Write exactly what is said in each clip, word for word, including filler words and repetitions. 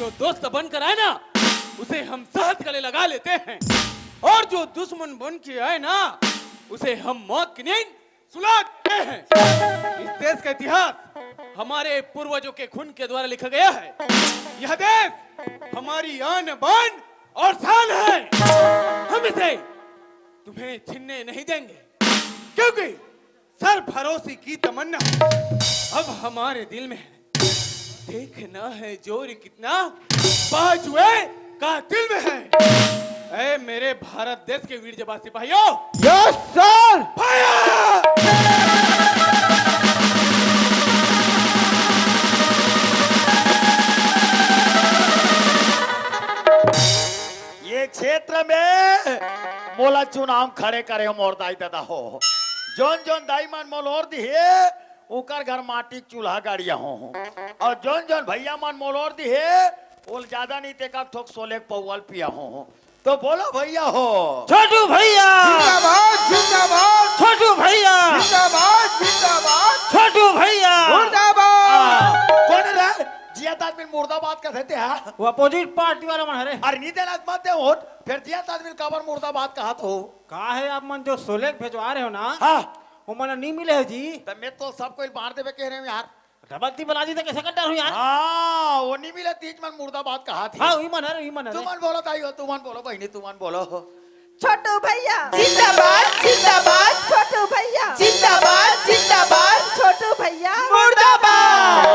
जो दोस्त बनकर आए ना, उसे हम साथ गले लगा लेते हैं, और जो दुश्मन बन के आए ना, उसे हम मौत की नींद सुला देते हैं। इस देश का इतिहास हमारे पूर्वजों के खून के द्वारा लिखा गया है। यह देश हमारी आन, बान और शान है। हम इसे तुम्हें छीनने नहीं देंगे, क्योंकि सर भरोसे की तमन्ना अब हमारे दिल में है। देखना है जोर कितना बाजुए कातिल में है। ऐ मेरे भारत देश के वीर जवान सिपाहियों, यस सर। फायर! ये क्षेत्र में मोला चुनाव खड़े करे हो मोर दाई ददा हो। जोन जोन दाई मन मोल ओर दिहे, ओकर घर माटी के चूल्हा गाड़िया हो। और जोन जोन भैया मन मोल ओर दिहे, ओल ज्यादा नहीं ते का ठोक सोले के पौवा ल पिया हो। तो बोलो भैया हो। छोटू भैया। जिंदाबाद, जिंदाबाद। छोटू भैया। जिंदाबाद, जिंदाबाद। छोटू भैया। मुर्दाबाद। आ, कोन रे? जियत आदमी मुर्दाबाद कहत हे, हाँ? वो अपोजिट पार्टी वाला मन हरे। अरे नहीं देना मत दे वोट, फिर जियत आदमी काबर मुर्दाबाद कहत हो? का है, आप मन जो सोले के भेजवा रहे हो ना, हाँ। वो मन नहीं मिले है जी। तो मैं तो सब कोई बांट देवे कह रहे हूँ यार। डबल टिबल आदमी तो कैसे कर डालूं यार? हाँ, वो नहीं मिले तीज मन मुर्दाबाद कहत हे। हाँ, वही मन है, वही मन है। तुमन बोलो ताई हो, तुमन बोलो बहिनी, तुमन बोलो। छोटू भैया जिंदाबाद, जिंदाबाद। छोटू भैया जिंदाबाद, जिंदाबाद। छोटू भैया मुर्दाबाद।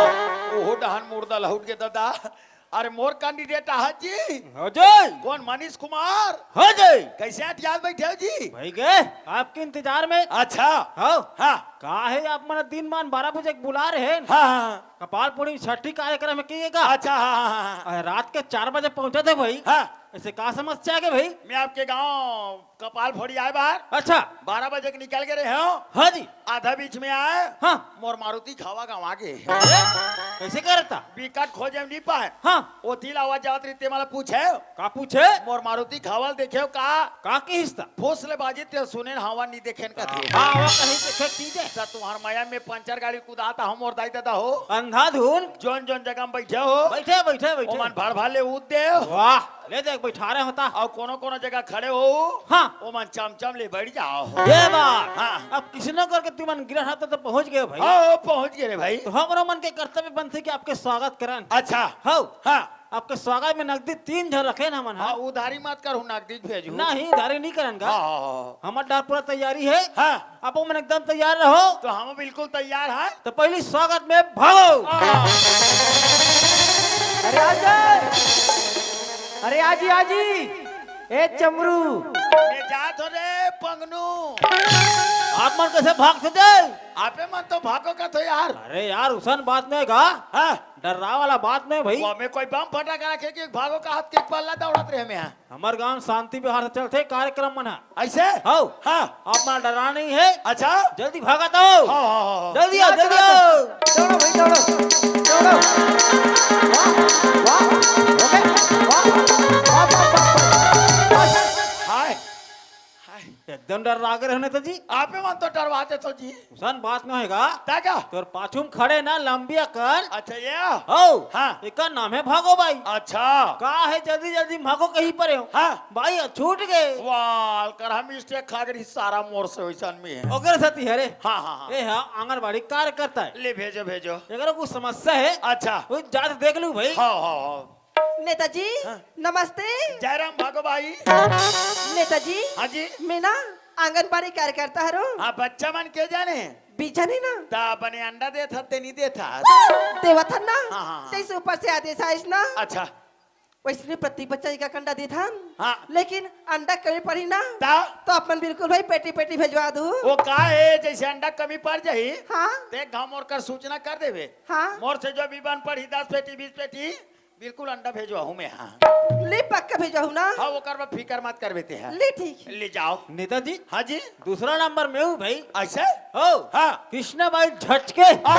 ओहो डहन मुर्दा लहुट के ददा। अरे मोर कैंडिडेट आहा जी। हो जाए। कौन मनीष कुमार? हो जाए। कैसे अटियाल बैठे हो जी? भाई गए आपके इंतजार में। अच्छा। हो। हाँ। का है आप मन दिन मान बारह बजे के बुला रहे हैं? हाँ, हाँ, हाँ। कपाल पूरी छठी कार्यक्रम किएगा। अच्छा, हाँ, हाँ, हाँ, हाँ। अरे रात के चार बजे पहुंचे थे भाई। हाँ। ऐसे का समस्या है भाई? मैं आपके गांव कपाल फोड़ी आए बाहर। अच्छा। बारह बजे के निकल के रहे हो। हाँ जी। आधा बीच में आए। हाँ। मोर मारुति खावा गंवा गे। ए, कैसे करता? बिकट खोजे में नहीं पाए। हाँ। ओती ल आवाज जावत रहिते मला पूछे। का पूछे? मोर मारुति खावा ल देखे हो का? का किहिस ता? फूस ले बाजी ते सुने न हवा नहीं देखे न कथे। हाँ, हवा कहीं देखे चीजे। त तुम्हार मया में पंचर गाड़ी कुदाता हम मोर दाई ददा हो। अंधाधुन। जोन जोन जगह में बैठे हो। बैठे, बैठे, बैठे। ओमन भड़ भड़ ले उद दे। वाह। ले देख, बैठारे होता। अउ कोनो कोनो जगह खड़े हो, हाँ। ओमन चमचम ले बैठ जाओ। ये बात। हाँ। अब किसनो करके तुमन गिरहत तो पहुंच गए भाई। हाँ, पहुंच गए रे भाई। तो हमरो मन के कर्तव्य बनथे कि आपके स्वागत करन। अच्छा। हौ। हाँ। आपके स्वागत में नगदी तीन झन रखे ना मन, हाँ। हाँ, उधारी मत करू, नगदी भेजू। नहीं, उधारी नहीं करन का। हाँ, हाँ, हाँ। हमर डार पूरा तैयारी है। हाँ। आप मन एकदम तैयार रहो। तो हम बिल्कुल तैयार हैं। तो पहली स्वागत में भागो। अरे आजी, अरे आजी, आजी, ए चमरू। मैं जात हो रे पंगनू। आप मन कैसे भाग सकते? आपे मन तो भागो का तो यार। अरे यार, उसन बात नहीं गा। हाँ। डर्रा वाला बात नहीं भाई। वो हमें कोई बम फटाका रखे कि भागो का हाथ के पल्ला दौड़त रहे में। हमर गांव शांति व्यवहार से चलथे कार्यक्रम मन ह। ऐसे? हौ। हाँ। आप मन डरा नहीं है। अच्छा। जल्दी भागत आओ। हाँ, हाँ, हाँ, हाँ। जल्दी आओ, हाँ, जल्दी चलो, आओ। चलो भाई, चलो। चलो। वाह, वाह, वाह। ओके। वाह, वाह, वाह, वाह, वाह। हाय। हाय। एकदम डर्रा गे रहे नेताजी। आपे मन तो डरवा देथो जी। उसन बात न होय गा। ता का? तोर पाछू में खड़े ना लंबिया कर। अच्छा, ये? हौ। हाँ। एकर नाम है भागो बाई। अच्छा। का है जल्दी जल्दी भागो कहीं परे हो? हाँ। बाई छूट गए। वाल कर हम mistake खा गए सारा मोर से वैसन में है। ओकर साथी हरे। हाँ, हाँ, हाँ। ए हाँ, आंगनबाड़ी कार्यकर्ता है। ले भेजो, भेजो। एकर कुछ समस्या है। अच्छा। वो जात देख लू भाई। हाँ, हाँ, हाँ। नेताजी, हाँ। नमस्ते। जयराम भागो बाई। नेताजी, हाँ जी। मैं ना आंगनबाड़ी कार्यकर्ता हरो। हाँ, बच्चा मन के जाने? बीजा नहीं ना। ता बने अंडा देत हस, ते नहीं देत हस। देवत हन ना। हाँ, हाँ, हाँ। तैसे ऊपर से आदेश आइस ना। अच्छा। वैसने प्रति बच्चा एक अंडा देत हन। हाँ। लेकिन अंडा कमी पड़ी ना। ता? तो अपन बिल्कुल भाई पेटी पेटी भेजवा दू। वो का है, जैसे अंडा कमी पड़ जाही, हाँ। ते गाँव मोर कर सूचना कर देवे। हाँ। मोर से जो भी बन पड़ी दस पेटी, बीस पेटी, बिल्कुल अंडा भेजवाहूँ मैं, हाँ। ले पक्का भेजवाहूँ ना। हाँ, ओकर बाद फिकर मत करबे ते, हाँ। ले ठीक। ले जाओ। नेताजी। हाँ जी। दूसरा नंबर में हूँ भाई। ऐसे? हो। हाँ। कृष्णा बाई झटके। हाँ।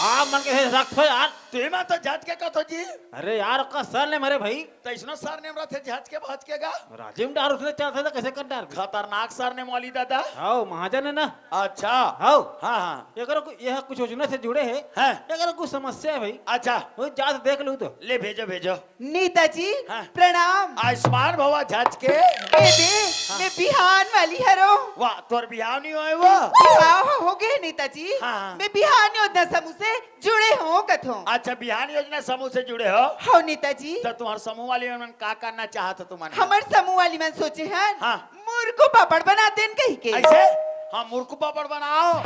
आप मन के हे रख हो यार। तुमन तो झचके कथो जी। अरे यार, ओकर सरनेम हरे भाई। तइसनो सरनेम रथे झचके भचके गा। राजिम डार उसने चलथे त कइसे कर डार? खतरनाक सरनेम वाली दादा। हव, महाजन हे ना। अच्छा। हव। हाँ, हाँ। एकरो कु-, यह कुछ योजना से जुड़े हे। हाँ। एकरो कुछ समस्या हे भाई। अच्छा। वो जात देख लू तो। ले भेजो, भेजो। नेताजी, हाँ। प्रणाम। आयुष्मान भवा झचके। ए दे, हाँ। मैं बिहान वाली हरों। वाह, तोर बिहाव नइ होय वो? बिहाव हो गे नेताजी। हाँ, हाँ। मैं बिहान योजना समूह से जुड़े हों कथों। अच्छा, बिहान योजना समूह से जुड़े हो? हव नेताजी। त तुम्हर समूह वाली मन का करना चाहत हो तुमन? हमर समूह वाली मन सोचे हन, हाँ। मुरकू पापड़ बना देन कहिके। अइसे? हाँ, मुरकू पापड़ बनाव,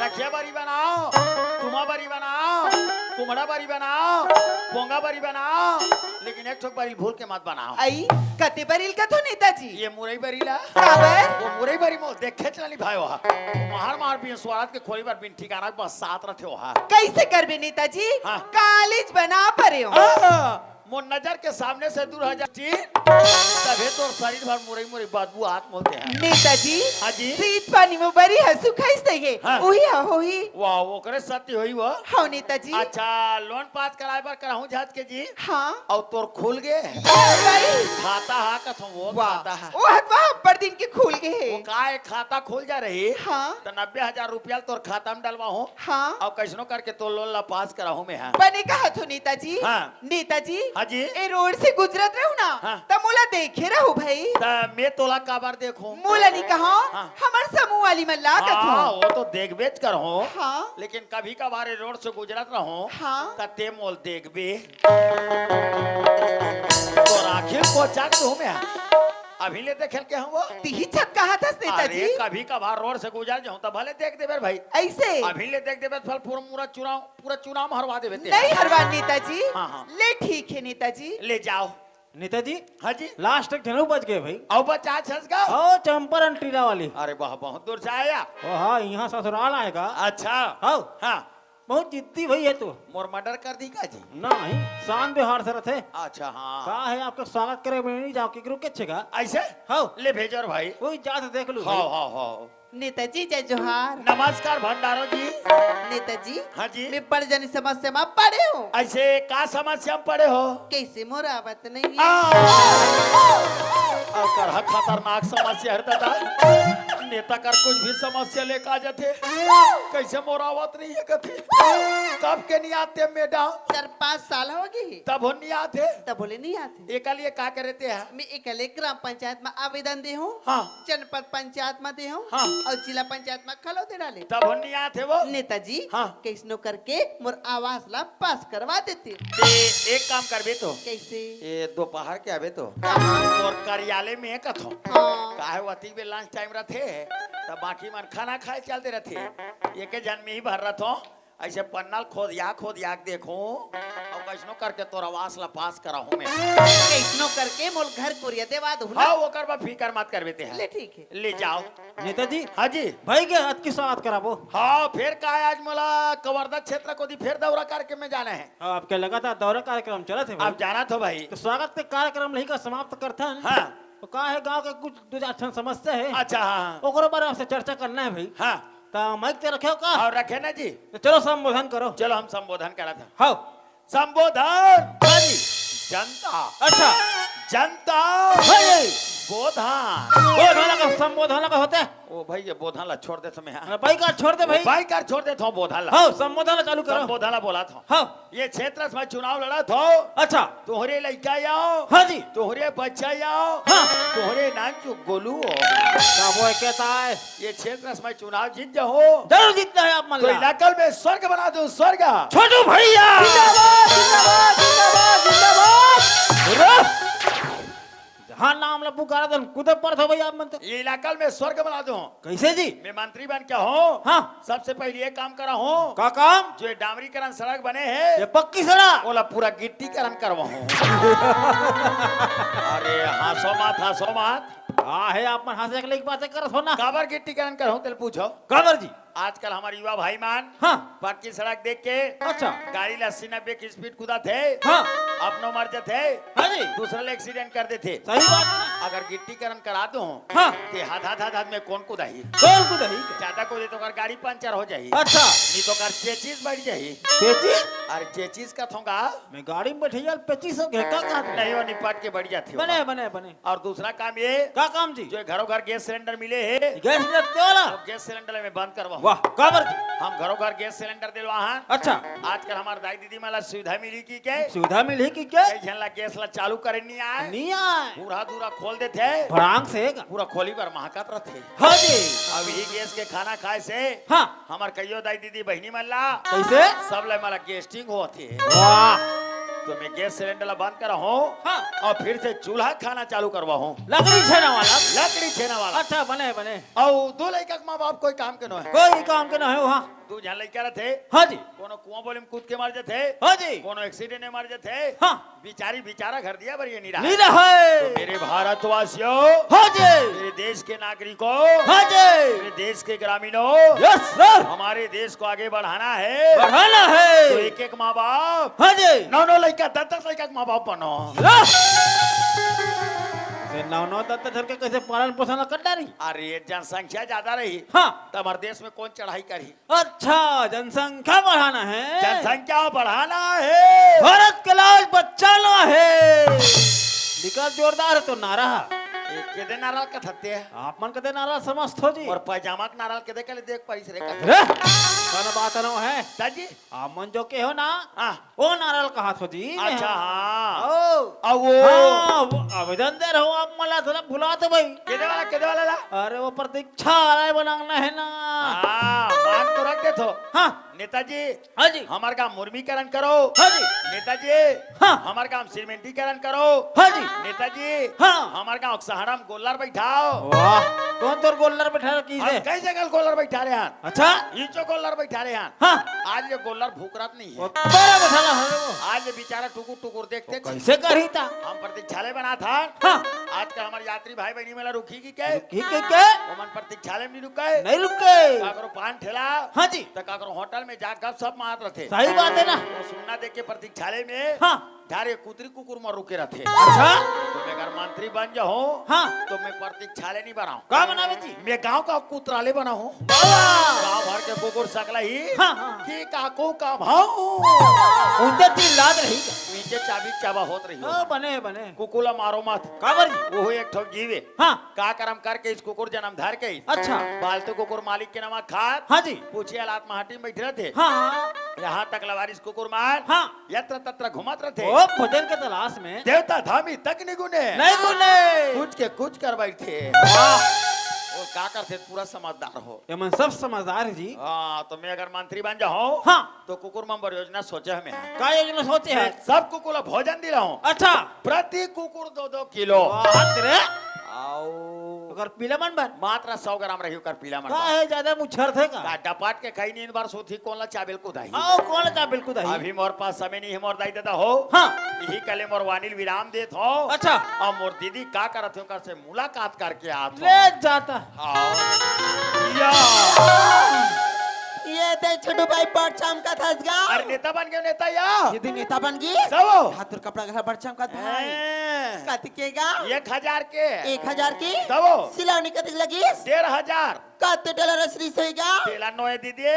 रखिया बरी बनाव, तुमा बरी बनाव, कुमड़ा बरी बनाव, पोंगा बरी बनाव, लेकिन एक ठोक बरी ल भूल के मत बनाव। अई, कते बरी ल कथो नेताजी? ये मुरई बरी ला। काबर? वो मुरई बरी मोला देखेच ला नइ भाय ओहा। मार मार बिन सुवारत के खोरी बर बिन ठिकाना के बस साथ रथे ओहा। कइसे करबे नेताजी? हाँ। कालीच बना परे हों। हाँ। मोर नजर के सामने से दूर हो जा, ठीक? तभे तोर शरीर भर मुरई मुरई बदबू आत मोल देहा। नेताजी, हाँ जी। शीत पानी में बरी ह सुखाइस तइगे, हाँ। उही ह होही। वाह, ओकरे सती होही वो। हव नेताजी। अच्छा, लोन पास कराय बर कराहूँ झचके जी? हाँ। अउ तोर खुल गे? अरे भाई। खाता हा कथों वो वाह। खाता हा। ओ हतवा अब्बड़ दिन के खुल गे हे। वो का एक खाता खुल जा रही? हाँ। त नब्बे हजार रुपया तोर खाता में डलवाहूँ। हाँ। अउ कइसनो करके तोर लोन ला पास कराहूँ मैं हा। बने कहत हो नेताजी। हाँ। नेताजी, हाँ जी। ए रोड से गुजरत रहू ना, हाँ। त मोला देखे रहू भाई। त मैं तोला काबर देखूं? मोला नइ कहो, हाँ। हमर समूह वाली मन ला हाँ, कथो। वो तो देखबेच करहूं। हाँ। लेकिन कभी कभार ए रोड से गुजरत रहूं, हाँ। त ते मोल देखबे। तोर आँखी ल कोचक दूं मैं। अभी ले देखे ल के हूं वो। तिही छत कहा थस नेताजी? अरे, कभी कभार रोड से गुजर जाऊं त भले देख देबे भाई। अइसे? अभी ले देख देबे, फल पूरा मुरा चुनाव पूरा चुनाव म हरवा देबे ते। नइ हरवा नेताजी। हाँ, हाँ। ले ठीक हे नेताजी। ले जाव। नेताजी, हाँ जी। लास्ट एक झन अउ बच गे भाई। अउ बचाय हस गा? ओ चंपारण टीला वाली। अरे वाह, बहुत दूर से आया। ओ हाँ, इहाँ ससुराल आय गा। अच्छा। हव। हाँ। बहुत जिद्दी भाई हे तू। मोर मर्डर कर दी का जी? नहीं, शांत व्यवहार से रथे। अच्छा, हाँ। का हे, आपके स्वागत करे में नइ जाव, केकरो के छेगा? अइसे? हव। ले भेजो रे भाई। कोई जात देख लू भाई। हव, हव, हव। नेताजी, जय जोहार। नमस्कार भंडारो जी। नेताजी, हाँ जी। मैं बड़ जनी समस्या म पड़े हों। अइसे का समस्या म पड़े हो? कइसे मोर आवत नइ हे? आ! अउ करहा खतरनाक समस्या हे दादा। नेता कर कुछ भी समस्या लेके आ जाथे। कइसे मोर आवत नइ हे कथे। कब के नइ आते मैडम? चार पाँच साल हो गे हे। तभो नइ आथे। तभो ले नइ आथे। एकर लिए का करे ते हा? मैं एकर ले ग्राम पंचायत म आवेदन दे हों। हाँ। जनपद पंचायत म दे हों हाँ। अउ जिला पंचायत म घलो दे डाले। तभो नइ आथे वो। नेताजी, हाँ। कइसनो करके मोर आवास ला पास करवा देते। ते एक काम करबे तो। कइसे? ए दोपहर के आबे तो। कहाँ? मोर कार्यालय में कथों। हाँ। काहे ओती बे लंच टाइम रथे, त बाकी मन खाना खाय चलते रथे। एके झन में ही भर रथों। अइसे पन्ना ल खोदिया खोदिया के देखहूं, अउ कइसनो करके तोर आवास ला पास कराहूं मैं। कइसनो करके मोल घर कोरिया देवा दहू ना। हाँ, ओकर बर फिकर मत करबे ते हा। ले ठीक हे। ले जाव। नेताजी। हाँ जी। भाई के अतकी स्वागत कराबो। हाँ, फेर का आज मोला कवर्धा क्षेत्र कोती फेर दौरा करके में जाना हे। हाँ, आपके लगातार दौरा कार्यक्रम चलत हे भाई। अब जाना थो भाई। त स्वागत के कार्यक्रम ल इही करा समाप्त करथन। हाँ। त का हे, गांव के कुछ दू चार ठन समस्या हे। अच्छा, हाँ, हाँ। ओकरो बारे आपसे चर्चा करना हे भाई। हाँ। त माइक ते रखे हो का? अउ रखे ना जी। त चलो संबोधन करो। चलो हम संबोधन करत हन। हव। संबोधन। हाँ जी। जनता। अच्छा। जनता। हाँ जी। बोधन। बोधन ला का संबोधन ला का होथे? ओ भाई, ये बोधन ला छोड़ दे समय, हाँ। अरे भाई का छोड़ दे भाई। ओ भाई का छोड़ देथों बोधन ला। हव, संबोधन ला चालू करो। संबोधन ला बोलत हों। हव। ये क्षेत्र म चुनाव लड़त हों। अच्छा। तोहरे लइका आव। हाँ जी। तोहरे बच्चा आव। हाँ। तोहरे नानचुक गोलू आव। का वो कहता है? ये क्षेत्र म चुनाव जीत जाहूं। जरूर जीतना हे आप मन तो ला। इलाका में स्वर्ग बना दूं, स्वर्ग। छोटू भैया। जिंदाबाद, जिंदाबाद, जिंदाबाद, जिंदाबाद। रुक। जहाँ नाम ला पुकारा तहन कूदे पड़त हो भैया आप मन तो। ये इलाका में स्वर्ग बना दूं। कइसे जी? मैं मंत्री बन के हों। हाँ। सबसे पहले ये काम कराहूं। का काम? जो ये डामरीकरण सड़क बने हे। ये पक्की सड़क? ओला पूरा गिट्टीकरण करवाहूं। अरे, हंसो मत, हंसो मत। का हे, आप मन हंसे के लइक बातें करत हो ना? काबर गिट्टीकरण करहूं, तेला पूछो। काबर जी? आजकल हमर युवा भाई मन हाँ। पक्की सड़क देख के अच्छा। गाड़ी ला अस्सी नब्बे के स्पीड कूदत हे। हाँ। अपनो मर जथे। हाँ जी। दूसरा ले एक्सीडेंट कर देथे। सही बात। अगर गिट्टीकरण करा दो, हाँ। ते हाथ, हाथ, हाथ, हाथ में कौन कुदाही? कौन कुदाही? ज्यादा कुदे तो ओकर गाड़ी पंचर हो जाही। अच्छा। नहीं तो ओकर चेचिस बैठ जाही। चेचिस? अरे चेचिस का थोंगा। मैं गाड़ी में बैठे यार, पेचिस हो गया, का कहा? नहीं, वो निपट के बैठ जाती हो। बने, बने, बने। और दूसरा काम ये, का काम जी? जो घरों घर गैस सिलेंडर मिले हे, गैस सिलेंडर क्यों वाला? वो गैस सिलेंडर में बंद करवा। वाह, काबर जी? हम घरों घर गैस सिलेंडर दिलवा हन। अच्छा। आजकल हमार दाई दीदी मन ला सुविधा मिली कि के? सुविधा मिली कि के? कई झन ला गैस ला चालू करे नहीं आए। नहीं आए। पूरा दूरा खोल देथे। भड़ांग से का? पूरा खोली बर महकत रथे। हाँ जी। अब ही गैस के खाना खाए से हाँ। हमार कइयो दाई दीदी बहिनी मन ला कैसे? सब ला मला गैस्ट्रिक होत हे। वाह। तो मैं गैस सिलेंडर ला बंद करा हूँ हाँ। और फिर से चूल्हा खाना चालू करवा हूँ। लकड़ी छेना वाला? लकड़ी छेना वाला। अच्छा, बने, बने। और दो लइका के माँ बाप कोई काम के नो है। कोई काम के नो है वहाँ। दू झन लइका रथे। हाँ जी। कोनो कुआं बोली में कूद के मर जथे। हाँ जी। कोनो एक्सीडेंट में मर जथे। हाँ। बिचारी बिचारा घर दिया बर ये नहीं रहा। नहीं रहा है। तो मेरे भारतवासियों, हाँ जी। मेरे देश के नागरिकों, हाँ जी। मेरे देश के ग्रामीणों, यस सर। हमारे देश को आगे बढ़ाना है। बढ़ाना है। तो एक एक माँ बाप, हाँ जी। नौ नौ लइका, दस दस लइका के माँ बाप बनो। यस। से नौ नौ दस दस झन के कैसे पालन पोषण कर डारी? अरे जनसंख्या ज्यादा रही, हाँ। तो हमारे देश में कौन चढ़ाई करी? अच्छा, जनसंख्या बढ़ाना है। जनसंख्या बढ़ाना है। भारत के लाज बचाना है। विकास जोरदार है तो नारा। ए, केदे नारा कथते हैं? आप मन कदे नारा समझत हो जी? और पैजामा के नारा केदे कले देख पाइस रे कथे। रे, कौन बात नो है? दाजी। आप मन जो के हो ना, हाँ। ओ नारा कहा थो जी। अच्छा, हाँ। ओ। अब वो हाँ, वो आवेदन दे रहो आप मला थोड़ा भुला तो भाई। केदे वाला, केदे वाला ला? अरे वो प्रतीक्षा आलय बनाना है ना। हाँ, बांध तो रख दे थो। हाँ। नेताजी, हाँ जी। हमार गांव मुर्मीकरण करो। हाँ जी। नेताजी, हाँ। हमार गांव सीमेंटीकरण करो। हाँ जी। नेताजी, हाँ। हमार गांव सहड़ा में गोल्लर बैठाओ। वाह, कौन तोर गोल्लर बैठा रखी हम है? कई जगह गोल्लर बैठा रहे हैं। अच्छा। इचो गोल्लर बैठा रहे हैं। हाँ। आज ये गोल्लर फुकरत नहीं है। वो तोरा बैठा ला है वो। आज ये बेचारा टुकुर टुकुर देख तो देख। कैसे करी था? हम प्रतीक्षालय बना था। हाँ। आज का हमारे यात्री भाई बहनी मेला रुकी की के? रुकी के के? ओमन प्रतीक्षालय में नहीं रुके। नहीं रुके। काकरो पान ठेला। हाँ जी। तो काकरो होटल में जा गपशप मारत रथे। सही बात है ना। वो सुन्ना देख के प्रतीक्षालय में हाँ। धारे कुतरी कुकुर में रुके रथे। अच्छा। तो मैं अगर मंत्री बन जाऊँ हाँ। तो मैं प्रतीक्षालय नहीं बनाऊँ। का बनावे जी? मैं गांव का कुतराले बनाऊँ। वाह। गांव भर के कुकुर सकला ही हाँ, हाँ। कि काकू का भाव। उनके चिल्लात रही। नीचे चाबी चाबा होत रही। हाँ, बने, बने। कुकुला मारो मत। काबर जी? वो एक ठो जीवे। हाँ। का करम करके इस कुकुर जन्म धर के इस अच्छा। पालतू कुकुर मालिक के नामा खात। हाँ जी। पूछे हालात माटी में बैठ रहे थे। हाँ। यहाँ तक लवारिस कुकुर मार। हाँ। यत्र तत्र घुमत रहे थे। ओ भोजन के तलाश में। देवता धामी तक निगुने। नहीं गुने। कुछ के कुछ कर बैठे। वाह। और का करते पूरा समझदार हो। ये मन सब समझदार है जी। हाँ, तो मैं अगर मंत्री बन जाऊँ। हाँ। तो कुकुर मन बर योजना सोचे हमें। का योजना सोचे है? मैं सब कुकुर ला भोजन दिलाऊं। अच्छा। प्रति कुकुर दो दो किलो। बात रे। आओ। ओकर पीला मन बर? मात्र सौ ग्राम रही ओकर पीला मन का बर। है, ज्यादा मुछर थे का? का डपाट के खाई नींद बार सोथी कोन ला चाबेल कुदाही? आओ, कोन ला चाबेल कुदाही? अभी मोर पास समय नहीं है मोर दाई दादा हो। हाँ। यही कले मोर वाणी ल विराम देत हो। अच्छा। अब मोर दीदी का करत हो ओकर से मुलाकात करके आत हो। ले जाता। हाँ। या। ये दे छोटू भाई बड़ चमकत हस गा। अरे नेता बन गए नेता या। ये दिन नेता बन गई। सब। हाथ और कपड़ा घला बड़ चमकत भाई। हैं। कति के गा? एक हजार के। एक हजार के? तब। सिलौनी कति लगी? डेढ़ हजार। कति टेलर असली सही गा? तेला नोए दीदी,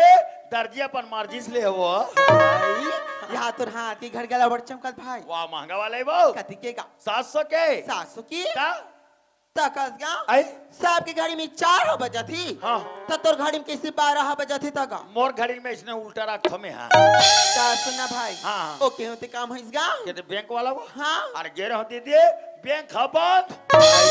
दर्जी अपन मर्जी से ले वो। भाई, यहाँ तो हाथी घर गला बड़ चमकत भाई। वाह, महंगा वाला है वो। कति के गा? सात सौ के। सात सौ की? का? तकस गा? आई? सबके घड़ी में चार हो बजत ही। हाँ। त तोर घड़ी में कैसे बारह हो बजत ही तक? मोर घड़ी में इसने उल्टा रख थमे हाँ। त सुनना भाई। हाँ, हाँ। ओके होते काम होइस गा? कहते बैंक वाला वो? हाँ। अरे गे रहो दीदी, बैंक ह बंद। आई?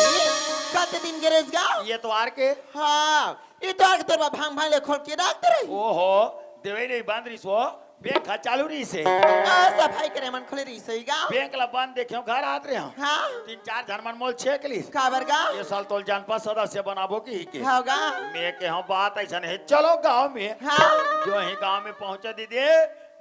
कत दिन गे रहिस गा? ये तो आर के। हाँ। ये तो आर के तोर बा भांग भांग ले खोल के रख दे रही। ओहो, देवे नहीं बंद रही सो। बैंक ह चालू रहिस हे। आ, सफाई करे मन खोले रहिस हे गा। बैंक ला बंद देखेंव, घर आत रहेंव। हाँ। तीन चार झन मन मोल छेक लिस। काबर गा? ये साल तोल जनपद सदस्य बनाबो कहिके। हाँ गा। मैं केहेंव बात अइसन हे, चलो गांव में। हाँ। जो ही गांव में पहुंचे दीदी,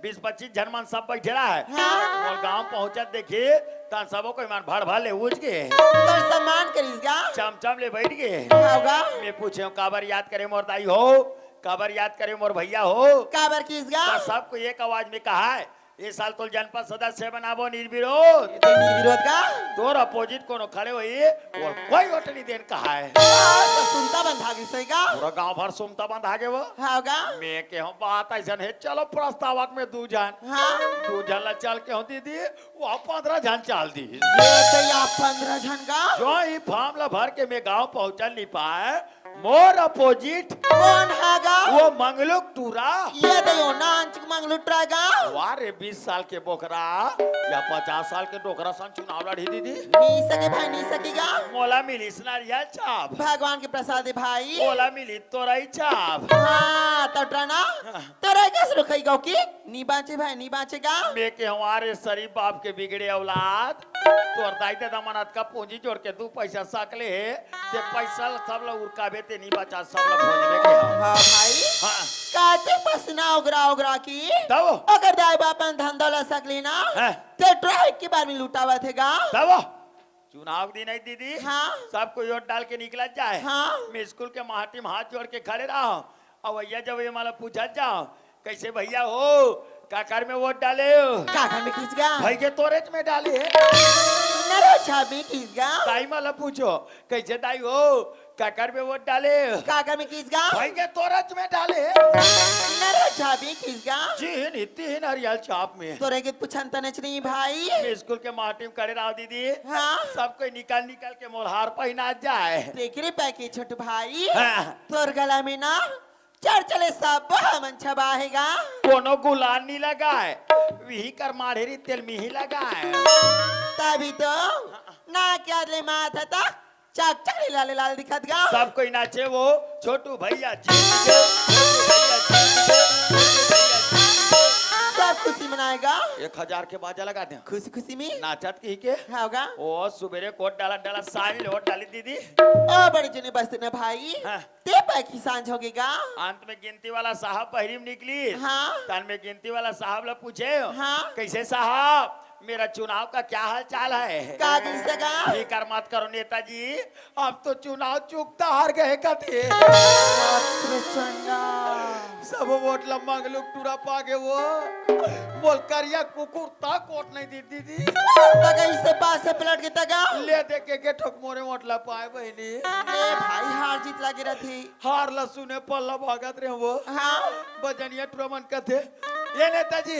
बीस पच्चीस झन मन सब बइठे रहा हे। हाँ। मोल गांव पहुंचत देखिस, तहां सबो कोई मन भड़ भड़ ले उठ गे। तोर सम्मान करिस गा। चमचम ले बइठ गे। हाँ गा। मैं पूछेंव, काबर याद करे मोर दाई हो? काबर याद करे मोर भैया हो? काबर किस गा? त सबको एक आवाज में कहा हे, ए साल तोल जनपद सदस्य बनाबो निर्विरोध। ए तो निर्विरोध का? तोर अपोजिट कोनो खड़े होही, ओला कोई वोट नइ देन कहाय। हाँ, तो सुनता बंधा गिस हे का? पूरा गांव भर सुनता बंधा गे वो। हाँ का? मैं केहेंव बात अइसन हे, चलो प्रस्तावक में दू झन। हाँ। दू झन ला चल केहेंव दीदी, वो पंद्रह झन चल दिस। ए दे या पंद्रह झन का? जो ही फॉर्म ला भर के मैं गांव पहुंचन नइ पाएंव, मोर अपोजिट। कोन हा गा? वो मंगलू टूरा। ए दे यो नानचुक मंगलू टूरा गा। वाह रे, बीस साल के बोकरा या पचास साल के डोकरा सन चुनाव लड़ही दीदी। नइ सके भाई, नइ सके गा। मोला मिलिस नरियल छाप। भगवान के प्रसाद हे भाई। मोला मिलिस तोरई छाप। हाँ, त टूरा ना। हाँ। तोरई कस रुखई गो की? नइ बांचे भाई, नइ बांचे गा। मैं केहेंव रे शरीफ बाप के बिगड़े औलाद। तोर दाई ददा मन अतका पूंजी जोड़ के दू पइसा सकले हे, ते पइसा ल सब ल उरकाबे, ते नइ बचा, सब ल भोजबे के। हाँ भाई। हाँ। काते पसीना ओगरा ओगरा की। तब? ओकर दाई बाप मन धन दौलत सकले ना। हाँ। ते ट्रैक के बार में लुटावत हे गा। तब? चुनाव दिन हे दीदी। हाँ। सब कोई वोट डाल के निकलत जाय। हाँ। मैं स्कूल के माटी में हाथ जोड़ के खड़े रहंव। अवइया जब ये मोला पूछत जांव, कइसे भइया हो, काकर में वोट डाले हो? काकर में किस गा? भई गे तोरेच में डाले। नरो छाप में किस गा? दाई मोला पूछो, कइसे दाई हो, काकर में वोट डाले हो? काकर में किस गा? भई गे तोरेच में डाले। नरो छाप में किस गा? जिहिन हित्ती हिन नरियल छाप में। तोरे के पूछन तनेच नइ भाई। मैं स्कूल के माटी में खड़े रहंव दीदी। हाँ। सब कोई निकल निकल के मोला हार पहिना जाय। तेकरे पैके छोटू भाई। हाँ। तोर गला में ना चढ़ चले सब हमन छबाहे गा। कोनो गुलाल नइ लगाय, विही कर माढ़ेरी तेल मिही लगाय। तभी तो ना क्या ले माथा तक चक चक ले लाल लाल दिखत गा। सब कोई नाचे वो, छोटू भइया जीत गे, छोटू भइया जीत गे, छोटू भइया जीत गे। सब खुशी मनाय गा। एक हजार के बाजा लगा दे। खुशी खुशी में। नाचत किही के। हाँ गा। ओ सुबेरे कोट डाला डाला साल लोट डाली दीदी। ओ बड़े जने बस्ती ना भाई। हाँ। ते पैकी सांझ होगे गा। अंत में गिनती वाला साहब बहरी में निकलिस। हाँ। तन में गिनती वाला साहब ला पूछे, हाँ। कइसे साहब, मेरा चुनाव का क्या हाल चाल हे? का कइसे गा? फिकर मत करो नेताजी, अब तो चुनाव चुकता हार गे कथे। बाप रे चंडा। सब वोट ला मंगलू टूरा पागे वो। मोला करिया कुकुर तक वोट नइ दिस दीदी। त कइसे पासे पलट गे त गा? ले दे के के ठोक मोरे वोट ला पाय बहिनी। ले भाई, हार जीत लगे रथे। हार ला सुने पल्ला भागत रहे वो। हाँ। बजनिया टूरा मन कथे, ए नेताजी,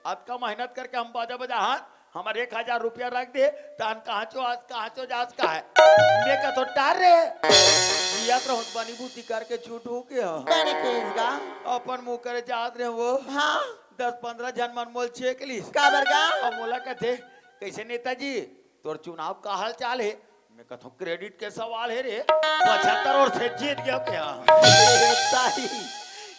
अतका मेहनत करके हम बाजा बजाहन, हमर एक हजार रुपया रख दे, तहन कहाँ चो आज, कहाँ चो जास का हे? मैं कथों टार रे। जियत रहूं त बनी बूती करके छूटहूं के। बने केस गा। अपन मुंह करे जात रहे वो। हाँ। दस पंद्रह झन मन मोला छेक लिस। काबर गा? अब मोला कथे, कइसे नेताजी, तोर चुनाव का हाल चाल हे? मैं कथों, credit के सवाल हे रे, पचहत्तर ओवर से जीत गेंव क्या? ताई,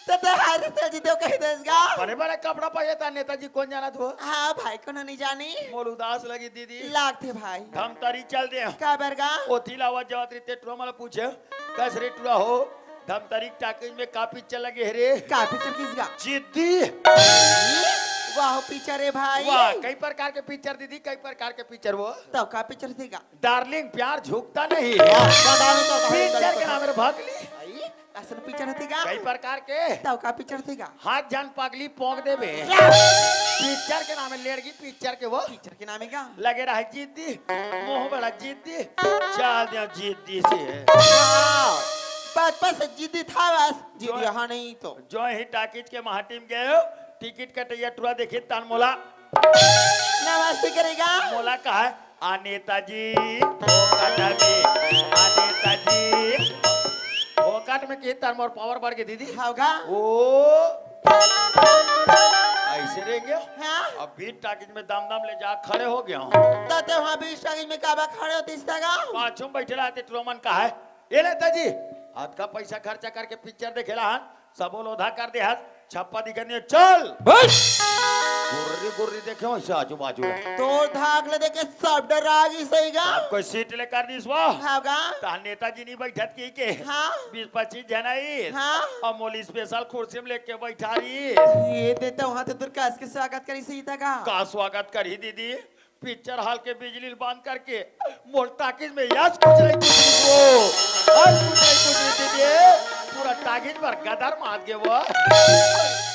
त ते हारे से जीतेंव कहि देस गा। बड़े बड़े कपड़ा पहिरे त नेताजी कोन जानत हो? हाँ भाई, कोनो नइ जानी। मोला उदास लगिस दीदी। लागथे भाई। धमतरी चल देंव। काबर गा? ओती ले आवत जावत रहिते टूरा मन ला पूछेंव, कस रे टूरा हो, धमतरी के टाकीज में का पिक्चर लगे हे रे? का पिक्चर किस गा? जिद्दी। वाह पिक्चर हे भाई। वाह, कई प्रकार के पिक्चर दीदी, कई प्रकार के पिक्चर वो। त का पिक्चर हे गा? डार्लिंग प्यार झुकता नहीं। वाह, वाह, वाह, वाह, वाह, पिक्चर के नाम हे भगली। आई, अइसन पिक्चर हे गा? कई प्रकार के। त का पिक्चर हे गा? हाथ जान पगली पोंक देबे। या। पिक्चर के नाम हे लेड़गी पिक्चर के वो। पिक्चर के नाम हे गा? लगे रहे जिद्दी, मोह बड़ा जिद्दी, चल देंव जिद्दी से। वाह, बचपन से जिद्दी था बस, जिद्दी जो हाँ नहीं तो। जो ही टाकीज के माटी में गेंव, टिकट कटइया टूरा देखिस तहन मोला नमस्ते करे गा। मोला कहे, आ नेताजी, फोकट में, आ नेताजी। फोकट में किहिस तहन मोर पावर बढ़ गे दीदी। हाँ गा। ओ, अइसे रह गेंव। हाँ। अब बीच टाकीज में दम दम ले जा खड़े हो गेंव। त ते उहाँ बीच टाकीज में काबर खड़े होतिस त गा? पाछू में बइठे रहिते टूरा मन कहे, ए नेताजी, अतका पइसा खर्चा करके पिक्चर देखे ला हन, सबो लोधा कर दे हस, छप्पा दिखत नइ हे, चल। बस। गुर्री गुर्री देखे हो इसे आजू बाजू। तोर धाक ले देखे सब डरा गिस हे गा। सब कोई सीट ले कर दिस वो। हाँ गा। तहन नेताजी नइ बइठत कहिके। हाँ। बीस पच्चीस झन आइस। हाँ। अउ मोला special कुर्सी में लेके बइठारिस। ए दे त उहाँ तो तोर कस के स्वागत करिस हे त गा। का स्वागत करही दीदी? पिक्चर हॉल के बिजली ल बंद करके मोला टाकीज में यस कुचरई कुचरई वो, यस कुचरई कुचरई दीदी, पूरा टाकीज भर गदर मार गे वो।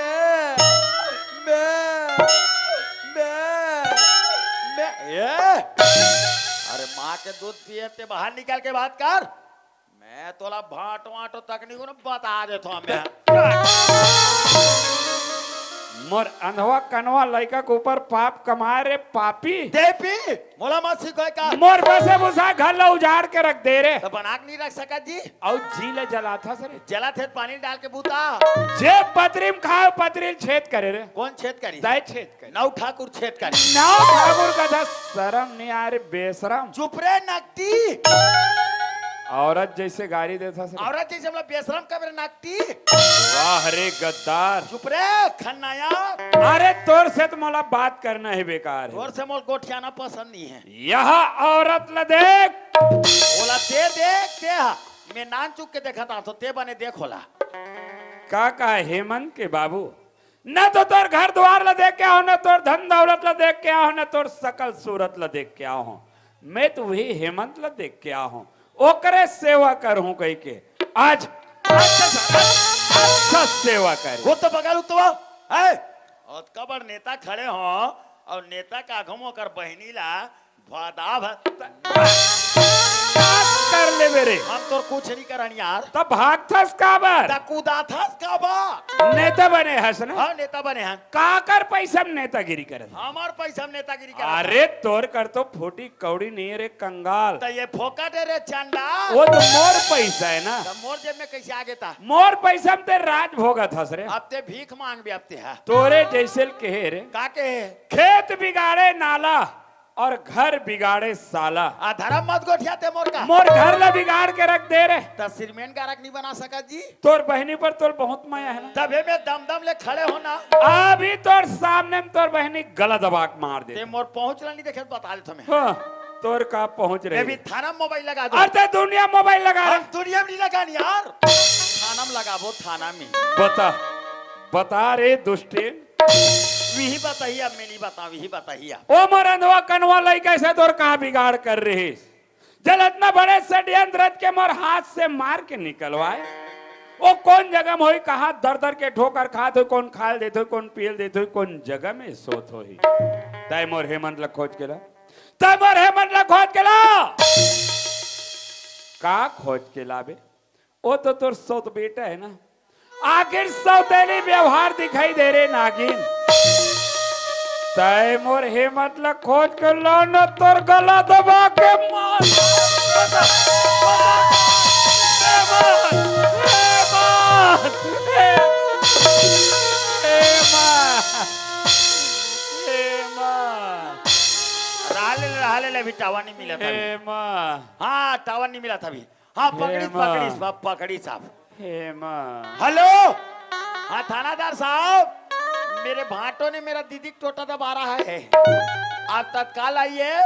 मैं, मैं, मैं, मैं, ए! अरे माँ के दूध पिए ते बाहर निकल के बात कर। मैं तोला भांटो वांटो तक नहीं कोनो बता देथो मैं। मोर अंधवा कनवा लइका के ऊपर पाप कमाए रे पापी। देपी, मोला मत सिखोय का। मोर बसे भूसा घर ला उजाड़ के रख दे रे। तो बना के नहीं रख सकत जी। अउ जी ले जलाथा सरे। जलाथे त पानी डाल के बूता। जे पतरी में खाए पतरी ल छेद करे रे। कौन छेद करी? तय छेद करे। नौ ठाकुर छेद करी। नौ ठाकुर का था शरम नहीं आ रे बेशरम। चुप रे नकटी। औरत जैसे गारी देथा सरे। औरत जैसे हमला बेशरम कबे रे नकटी। वाह रे गद्दार। चुप रे खन्नाया। अरे तोर से तो मोला बात करना ही बेकार है। तोर से मोल गोठियाना पसंद नहीं है। यह औरत ल देख। ओला ते देख ते हा। मैं नान चुक के देखा था तो ते बने देख होला। का का हेमंत के बाबू, न तो तोर घर द्वार ला देख के आहो, न तोर धन दौलत ला देख के आहो, न तोर सकल सूरत ला देख के आहो। मैं तो वही हेमंत ला देख के आहो, ओकरे सेवा करहूं कह के आज अच्छा, अच्छा, अच्छा सेवा करे। वो तो बगल उतवा है, अतका बड़ नेता खड़े हो, अउ नेता का घुमो कर बहिनी ला भदा भद। का कर लेबे रे? हम तोर कुछ नहीं करन यार। त भागथस काबर? त कुदाथस काबर? नेता बने हस ना? हाँ, नेता बने हन। काकर पैसा में नेतागिरी करत? हमर पैसा में नेतागिरी करत। अरे, तोर कर तो फूटी कौड़ी नहीं रे कंगाल। त ये फोकट है रे चंदा। वो तो मोर पैसा है ना। त मोर जेब में कैसे आ गे ता? मोर पैसा में ते राज भोगत हस रे। अब ते भीख मांग भी अब ते हा। तोरे जैसे ल कहे रे। का कहे? खेत बिगाड़े नाला और घर बिगाड़े साला। आ धरम मत गोठिया ते मोर का। मोर घर ला बिगाड़ के रख दे रे। त सिरमेंट गारक नहीं बना सकत जी। तोर बहिनी पर तोर बहुत मया है ना। तभे में दम दम ले खड़े हो ना। अभी तोर सामने में तोर बहिनी गला दबा के मार दे। ते मोर पहुंच ला नहीं देखे, बता देथों मैं। हाँ, तोर का पहुंच रही। मैं भी थाना में मोबाइल लगा दूं। अरे ते दुनिया में मोबाइल लगा रे। हम दुनिया में नहीं लगान यार, थाना में लगाबो, थाना में। बता, बता रे दुष्टेन। विही बताही, अब मैं नहीं बताऊं, विही बताही अब। ओ मोर अंधवा कनवा लइका से तोर कहाँ बिगाड़ कर रही? जल इतना बड़े षड्यंत्र रच के मोर हाथ से मार के निकलवाए। वो कौन जगह में होई, कहाँ दर दर के ठोकर खात होई, कौन खाल देत होई, कौन पियल देत होई, कौन जगह में सोत होई। तय मोर हेमंत ला खोज के ला, तय मोर हेमंत ला खोज के ला। का खोज के लाबे? वो तो तोर सौत बेटा है ना। आखिर सौतेली व्यवहार दिखाई दे रे नागिन। तय मोर हेमंत ला खोज के ला न, तोर गला दबा के मार। ए मार, ए मार, ए, ए मार, ए मार। रहा ले, रहा ले, अभी टावर नहीं मिला था। ए मार। हाँ, टावर नहीं मिला था अभी। हाँ, पकड़ी, हे माँ। पकड़ी साहब, पकड़ी साहब। हे माँ। हेलो, हाँ थानादार साहब, मेरे भांटो ने मेरा दीदी का टोटा दबा रहा है। आप तत्काल आइए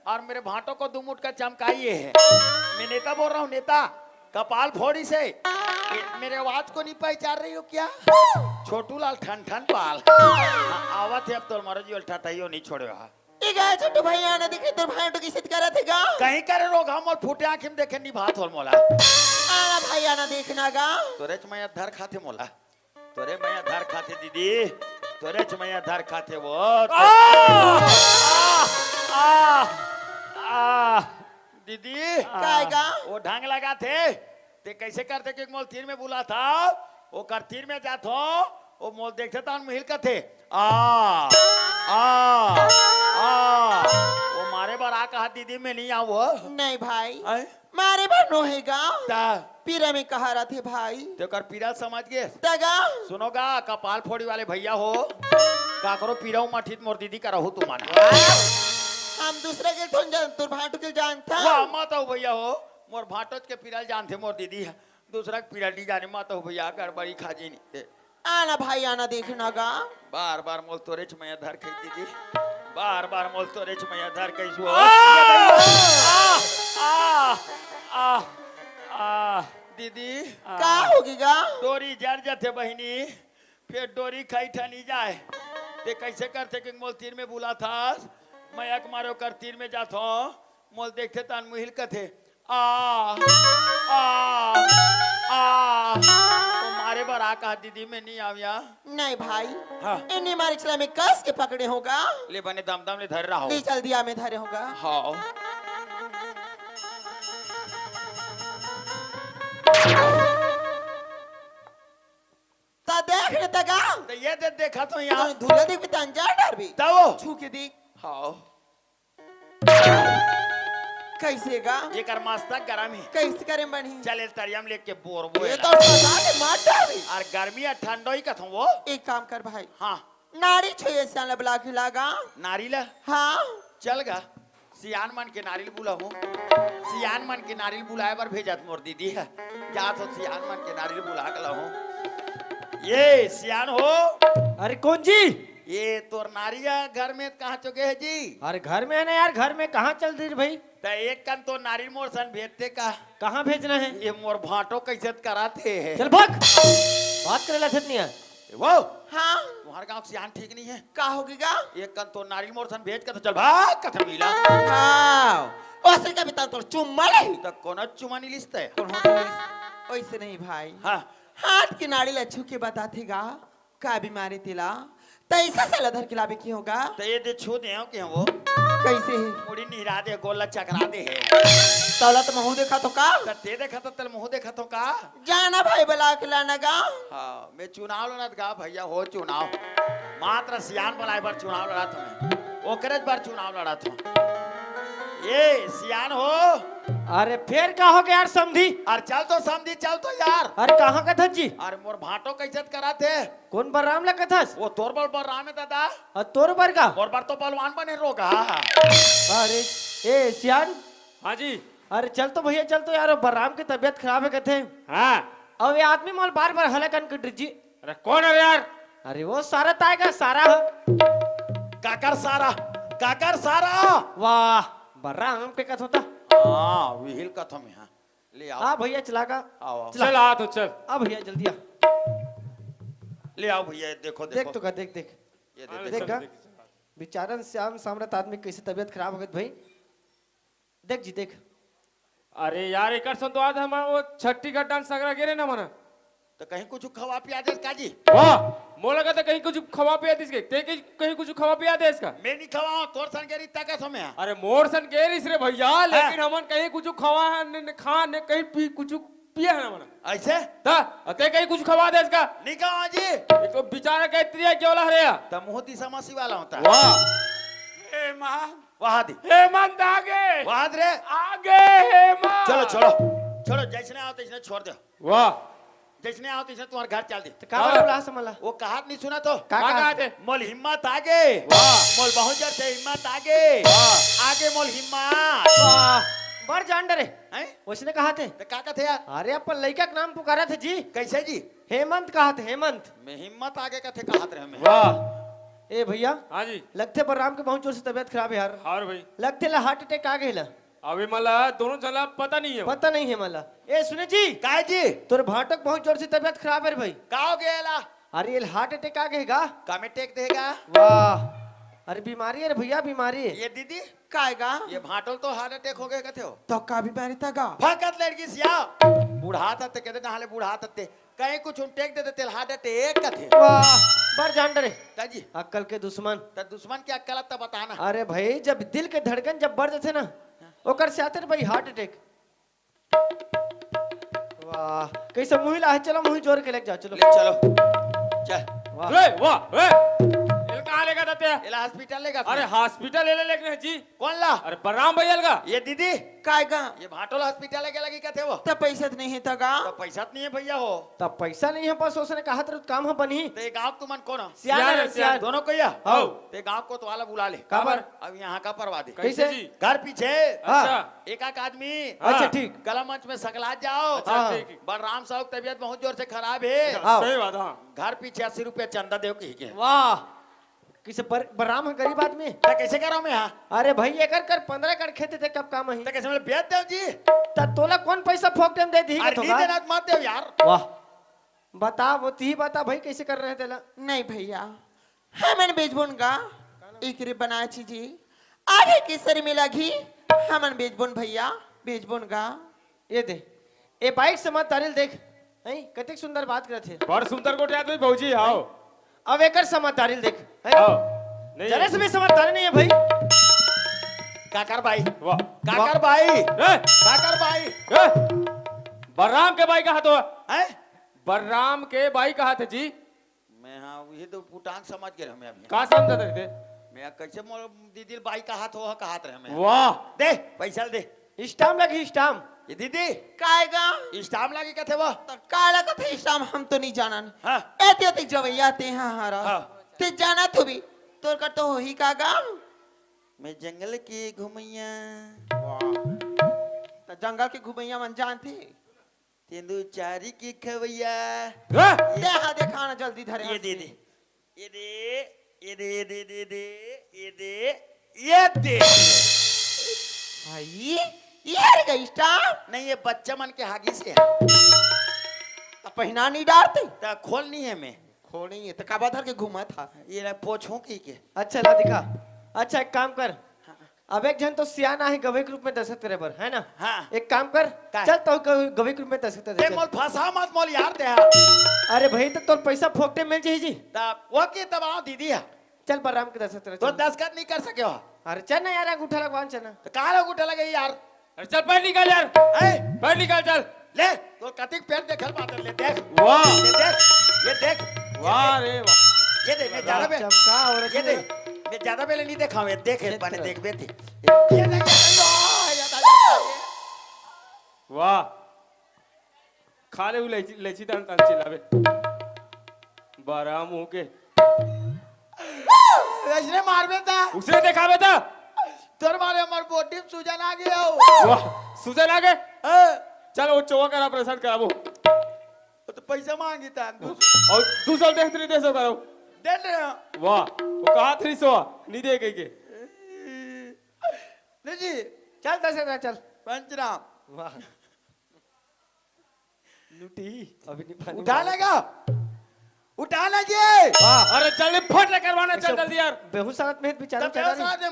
और मेरे भांटो को दो मुटका चमकाइए। मैं नेता बोल रहा हूँ, नेता, कपाल फोड़ी से। ये मेरे आवाज को नहीं पहचान रही हो क्या? छोटू लाल ठन ठन पाल। हाँ, आवत है अब तो हमारा जीवन ठठाइयो नहीं छोड़े। हाँ। ए गा छोटू भैया ना दिखे, तोर भांटो कइसे करत हे गा? कहीं करे रोगहा मोर फूटे आँखी में देखे निभात होल मोला। आला भैया ना देखना गा। तोरेच मया धर खाथे मोला। तोरे मया धर खाथे दीदी। तोरेच मया धर खाथे वो। आ! आ! आ! आ! दीदी। काय गा? वो ढंग लगाथे। ते कइसे करथे कि मोल तीर में बुलाथा? ओकर तीर में जाथों, वो मोल देखथे तहन मुहिल कथे, "आ, आ, आ।" वो मारे बर आ कहा, दीदी, मैं नहीं आऊँ वो। नहीं भाई, आय? मारे बर नोहे गा। ता? पीरा में कहा रथे भाई। ते ओकर पीरा समझ गे? तगा? सुनो गा, कपाल फोड़ी वाले भैया हो, काकरो पीरा उमठित मोर दीदी का रहू तुमन। हम दूसरा के थोन जान, तोर भांटो के जानथा। वाह, मत हो भैया हो, मोर भांटोच के पीरा जानथे मोर दीदी। दूसरा के पीरा नहीं जाने, मत हो भैया, गड़बड़ी खा जी नहीं ते। आना भाई, आना देखना गा। बार बार मोल तोरेच मया धर कही दीदी, बार बार मोल तोरेच मया धर कही सो। आ, आ, आ, आ। दीदी। का होगे गा? डोरी जर जथे बहिनी, फेर डोरी खई ठनी जाए। ते कइसे करथे कि मोल तीर में बुलाथस, मैं एक मारे ओकर तीर में जाथों, मोल देखथे तहन मुहिल कथे, "आ, आ, आ।" तो मारे बर आ कहा दीदी, मैं नहीं आविया। नहीं भाई, हाँ। इन्हीं मारे चला में कस के पकड़े होगा। ले बने दम दम ले धर रहा हो। ले जल्दी आ, मैं धरे होगा। हाँ। ता देख रे तगा। तो ये दे देखा तो यहाँ। तो धूला देख भी तंजा डर भी। तब वो। छू के देख। हाँ। कइसे गा? एकर मस्तक गरम हे। कइसे करे बनी? चल, ए तरिया में लेके बोर बोर ये ला। तो सदा के मार डाली। और गर्मी या ठंडो ही कथों वो। एक काम कर भाई। हाँ। नारी छोये सियान ला बुला के लागा। नारी ला? हाँ। चल गा। सियान मन के नारी ल बुलाहूँ। सियान मन के नारी ल बुलाए बर भेजत मोर दीदी हे। जात हो सियान मन के नारी ल बुला के लाहूँ। ये सियान हो। अरे कौन जी? ये तोर नारी ह घर में कहाँ चुके है जी? अरे घर में है ना यार, घर में कहाँ चल रही भाई? त एक कन तोर नारी ल मोर सन भेजते का? कहाँ भेजना है? ये मोर भांटो कइसे करात हे? चल भाग। बात करे ला छत नहीं है। ए वो? हाँ। तुम्हारे गाँव के सियान ठीक नहीं है। का होगे गा? एक कन तोर नारी ल मोर सन भेज के तो चल भाग कथम इला। हाँ। ओसे का भी तन तोर चुम्मा ले। त कोनो चुम्मा नहीं लिसते। कौन होता है? ओइसे नहीं भाई। हाँ। हाथ के नारी ला छू के बताथे गा। का बीमारी तेला? तैसा से लधर के लाबे की होगा। त ये दे छू दे हो कि हो? कैसे है? मुड़ी निहरा दे, गोल ला चकरा दे है। तौला त महू देखा तो का? त ते देखा तो तल महू देखा तो का? जाना भाई बला के लाना गा। हाँ, मैं चुनाव लड़त गा भैया हो, चुनाव। मात्र सियान बलाए बर चुनाव लड़त हूँ मैं। ओकरे बर चुनाव लड़त हूँ। ये सियान हो। अरे फेर का हो गया यार समधी? अरे चल तो समधी, चल तो यार। अरे कहाँ का धज्जी? अरे मोर भाटो कैसे करा थे? कौन बलराम ला कथस? वो तोर बर बलराम है दादा। अ, तोर बर का? मोर बर तो बलवान बने रोगा। अरे, ए, सियान। हाँ जी। अरे, चल तो भैया, चल तो यार, बलराम की तबीयत खराब है कथे। हाँ। अब ये आदमी मोल बार-बार हला कन के ड्रिजी। अरे, कौन है यार? अरे, वो सारा ताएगा, सारा ह। काकर सारा, काकर सारा। वाह, बलराम के कथ होता। हाँ, विहिल कथम यहाँ। ले आओ। आ भैया, चला का। आओ, आओ। चला। चल, आ तो चल। आ भैया, जल्दी आ। ले आओ भैया, देखो, देख देखो। तो का, देख, देख। ये दे, हाँ, देख। देख चल, का। देख, चल। बेचारन श्याम सामरथ आदमी कैसे तबीयत खराब हो गई भाई। देख जी, देख। अरे यार, एकर संग तो आज हम वो छट्ठी घाट डांस सगरा गे रहे ना मना। तो कहीं कुछ खवा पिया देस का जी? वाह, मोला का तो कहीं कुछ खवा पिया दिस के। ते कहीं, कहीं कुछ खवा पिया देस का? मैं नहीं खवाऊं, तोर सन गेरी तक समय। अरे मोर सन गेरिस रे भैया, हाँ। लेकिन हमन कहीं कुछ खवा है, न, न खा, न कहीं पी, कुछ पिया है ना मना। ऐसे? ता, अते कहीं कुछ खवा देस का? नहीं खवाऊं जी। एक तो बेचारा कहती है, क्यों ला रे? त मुंह दिशा मासी वाला होता है। वाह। ए माँ। वाह दी। हेमंत आगे। वाह रे। आगे हेमंत। चलो, छोड़ो। छोड़ो, जैसने आओ, तैसने छोड़ दो। वाह। जैसने आओ, तैसने तुम्हारे घर चल दे। तो का बोला बोला समला? वो कहात नहीं सुना तो? का का कहा? कहा थे? मोल हिम्मत आगे। वाह। मोल बहुत जोर से हिम्मत आगे। वाह। आगे मोल हिम्मत। वाह। बड़ जान डरे। हैं? उसने कहा थे? तो का कहते यार? अरे, अपन लइका के नाम पुकारा थे जी। कैसे जी? हेमंत कहा थे, हेमंत। मैं हिम्मत आगे कथे कहात रहे मैं। वाह। ए भैया। हाँ जी। लगथे बलराम के बहुत जोर से तबीयत खराब है यार। हाँ रे भाई। लगथे ला heart attack आ गए ला। अभी मला दोनों झन ला पता नहीं है। पता नहीं है मला। ए सुने जी। काय जी? तोर भाटक बहुत जोर से तबीयत खराब है रे भाई। का हो गया ला? अरे ये heart attack आ गए गा। का में टेक देगा? वाह। अरे बीमारी है रे भैया, बीमारी है। ये दीदी? काय गा? ये भाटल तो heart attack हो गए कथे हो। तो का बीमारी था गा? फकत लड़की सिया। बूढ़ा था ते कहते नहाले बूढ़ा था ते। कहीं कुछ उन टेक दे दे तेल heart attack कथे। वाह, बड़ जान डरे। ताजी। अक्कल के दुश्मन। त दुश्मन के अक्कल त बताना। अरे भाई, जब दिल के धड़कन जब बढ़ जाथे ना, ओकर से आथे रे भाई heart attack। वाह, कैसे मुही ला है, चलो मुही जोर के लेके जाओ, चलो। ले चलो। चल। वाह। रे, वाह, रे। एल कहाँ लेगा ताते? एला hospital लेगा अरे फिर। Hospital ले ले लेके जी। कौन ला? अरे बलराम भैया लगा। ये दीदी। काय गा? ये भाटोला hospital लेके लगी कहते वो। त पैसा त नहीं है त गा? त पैसा त नहीं है भैया हो। त पैसा नहीं है, बस उसने कहा त काम हम बनी। ते गाँव तुमन कौन हो? सियान है, सियान। दोनों को या? हाँ। ते गाँव कोतवाला बुला ले। काबर? अब यहाँ का परवा दे। कैसे? कैसे जी? घर पीछे। हाँ। अच्छा। एक आध आदमी। अच्छा, हाँ। ठीक। कला मंच में सकला जाओ। अच्छा, हाँ। ठीक, ठीक। बलराम साहू की तबीयत बहुत जोर से खराब है। हाँ। सही बात, हाँ। घर पीछे अस्सी रुपया चंदा देव कही के। वाह। किसे बर-, बलराम है गरीब आदमी। त कैसे करो मैं, हाँ? अरे भाई, एकर कर पन्द्रह एकड़ खेत थे, कब काम ही? त कैसे मैं बेच देव जी? त तोला कौन पैसा फोक टाइम दे दी अरे तो नहीं का? देना मत देव यार। वाह। बता, वो ती बता भाई, कैसे कर रहे तेला? नहीं भैया, हमन बेचबोन गा, एकरे बनाची जी। आगे के सरी में लगी, हमन बेचबोन भैया, बेचबोन गा। ये दे, ए bike समझदारी ल देख, हैं? कतेक सुंदर बात करत हे। बड़ सुंदर गोठियात हे भौजी, हाव। अब एकर समझदारी ल देख, हैं? हाव। नहीं। जरा से भी समझदारी नहीं है भाई। काकर बाई। वाह। काकर बाई। ए! काकर बाई। ए! बलराम के बाई कहा तो। हैं? बलराम के बाई कहा थे जी। मैं हाँ, उही तो पुटांग समझ के रहे मैं अभी। का समझत रहे थे? मैं कैसे मोर दीदी बाई कहात हो, कहात रहे मैं। वाह। दे, पैसा दे। Stamp लगी, stamp। ये दीदी। काय गा? Stamp लगी कहते वो। त का लगत हे stamp, हम तो नहीं जानन। हाँ। एते ओते जवैया ते हाँ हारा। हाँ। ते जानत होबी, तोर कर तो होही का गा? मैं जंगल के घुमैया। वाह। त जंगल के घुमैया मन जानथे? तेंदू चारी के खवैया। हाँ। ये हा देखा ना जल्दी धरे ये हाथ दे में। दे। ये दे, ये दे, ये दे, ये दे, ये दे, ये दे। भाई, ये रे गई stamp? नहीं, ये बच्चा मन के हागी से है। त पहिना नहीं डारते? त खोल नहीं है मैं। खोल नहीं है, त काबा धर के घूमा था? ये ला पोछूं की के? अच्छा, ला दिखा। अच्छा, एक काम कर। हाँ। अब एक झन तो सियान आहे गवई के रूप में दस्तखत करे बर, है ना? हाँ। एक काम कर, का? चल तो गव-, गवई के रूप में दस्तखत कर दे, ए, चल। मोर फंसा मत, मोल यार ते हा। अरे भाई, तो तोर पैसा फोकटे मिल जाही जी। तब वो की तब आओ दीदी हा। चल बलराम के दस्तखत कर, तो चल। दस्तखत नहीं कर सके हो। अरे चल ना यार, अंगूठा लगवान चल ना। तो कहाँ अंगूठा लगेही यार? अरे चल बाहर निकल यार, ए, बाहर निकल चल। ले, तो कतिक पेट देखल बात ले, देख। वाह, ये देख, ये देख। वाह रे वाह। ये देख, मैं ज्यादा बे-, चमका और ये देख, मैं ज्यादा पहले नहीं देखा हूँ, ये देख, एक बार क्षेत्र। देख बेटी। ये देख, ये देख, ये देख। वाह, खा ले उ लैची, लैची दान तान चिल्लावे। बड़ा मुंह के। वैसने मारबे ता। उसे देखावे ता। तोर मारे हमर बोटी में सूजन आ गया हो। वाह, सूजन आ गए। हाँ। चल वो चौवा कर ऑपरेशन कराबो। वो तो पैसा मांगी था। और दू सौ देख, नहीं दे सौ करो। दे रहे हो। वाह, वो कहा थ्री सौ नहीं दे के, के। नहीं जी, चल दस हजार चल। पंचराम। वाह। लुटी, अभी नहीं पानी उठा मारा। लेगा, उठा ले जी। वाह। अरे जल्दी फट ले करवाना, चल जल्दी यार। बेहोश हालत में है बेचारा, तब चला बेहोश हालत में